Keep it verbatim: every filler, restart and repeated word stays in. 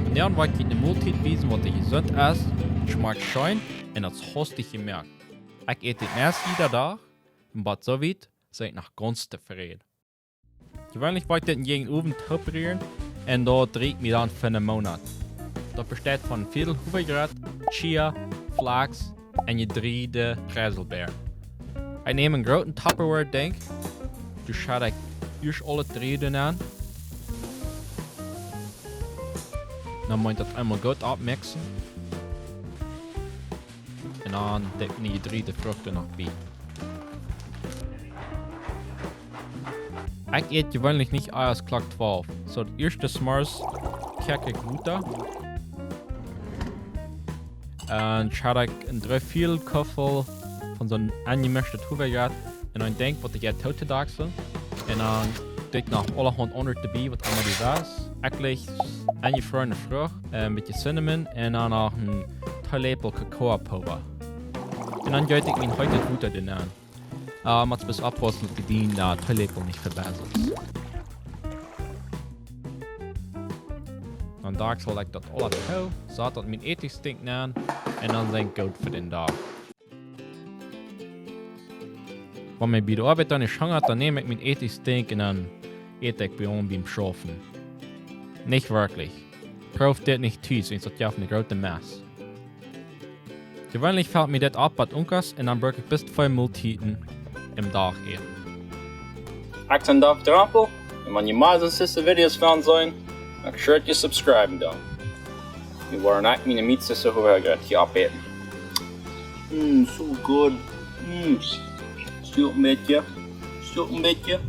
Un dan woa ekj junt ne Moltiet wiesen, waut jesunt es, schmakjt scheen un daut es haustich jemoakt. Ekj ät dit meist jieda Dach, un bat soo wiet sie ekj noch gaunz tofräd. Jeweenlich woa ekj dit en jäajen Owen toop rieren un daut drieej ekj mie dan fa een Moonat. Daut besteit von Fädel Howajraut, Chia, Flakes un jedrieejde Preiselbeeren. Ekj näm een grooten Tupperware Dinkj, doa schedd ekj ieescht aules drieejde nenn. Dan mott ekj daut eemol goot aufmixen. Un dan doo ekj de jedrieejde Frucht noch bie. Ekj ät jeweenlich nich ieescht Klock twalf. Soo, daut ieeschte Morjes koak ekj Wota. Un schedd ekj een Dreviertel Kuffel von soon aunjemischtet Howajraut en een Dinkj, waut ekj haud toop jemoakt. Un dan doo ekj noch aulahaunt aundret doabie, waut emma doa wia. Eejentlich enjefroarne Frucht, een bät cinnamon un dan noch een Teeläpel Kakaopulwa. Un dan jeet ekj mien heetet Wota doa nenn. Äh, mott bloos oppaussen, daut du dien, äh, Teeläpel nich vebesset. Dan doo ekj daut aules too, sat daut en mien Ätichsdinkj nenn un dan sie ekj goot fa dän Dach. Wan mie bie de Oabeit dan nich hungat, dan näm ekj mien Ätichsdinkj un dan ät ekj bie aun biem Schaufen. Nich werkjlich. Proow dit nich tus, wiels daut jeft ne groote Mess. Jeweenlich felt mie dit opp bat unkas un dan bruck ekj bloos twee Moltieten em Dach äten. Ekj sie Doc Trampel, un wan jie mea soone Videos von seenen, dan make sure daut jie subscriben doonen. Wie woaren uk miene Mietzuschauer hia opäten. Mm, so good. Mm. Stilt een bät. Stilt een bät.